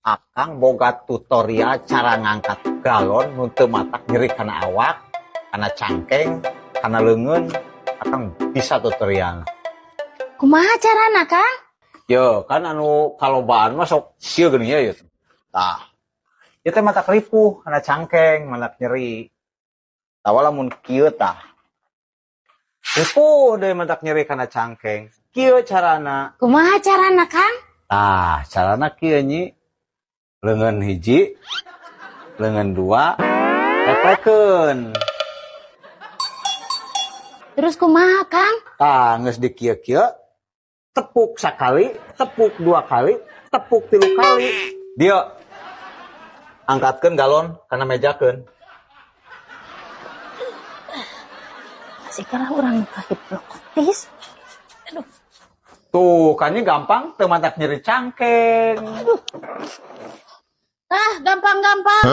Akang boga tutorial cara ngangkat galon nu teu matak nyeri kana awak, kana cangkeng, kana leungeun. Akang bisa tutorial. Kumaha carana, Kang? Yo, kan anu kalobaan mah sok kieu geuning ya. Tah. Ieu teh matak ripuh kana cangkeng, matak nyeri. Tawa lamun kieu tah. Ripuh deui, matak nyeri kana cangkeng. Kieu carana. Kumaha carana, Kang? Tah, carana kieu, Nyi. Leungeun hiji, leungeun dua, replekeun. Terus kumaha, Kang? Tah, geus dikieu-kieu, tepuk sekali, tepuk dua kali, tepuk tilu kali. Dia angkatkeun galon kana mejakeun. Masih kalah urang hipnotis. Aduh. Tuh, kan ini gampang, teu matak nyeri cangkeng. Ah, gampang-gampang.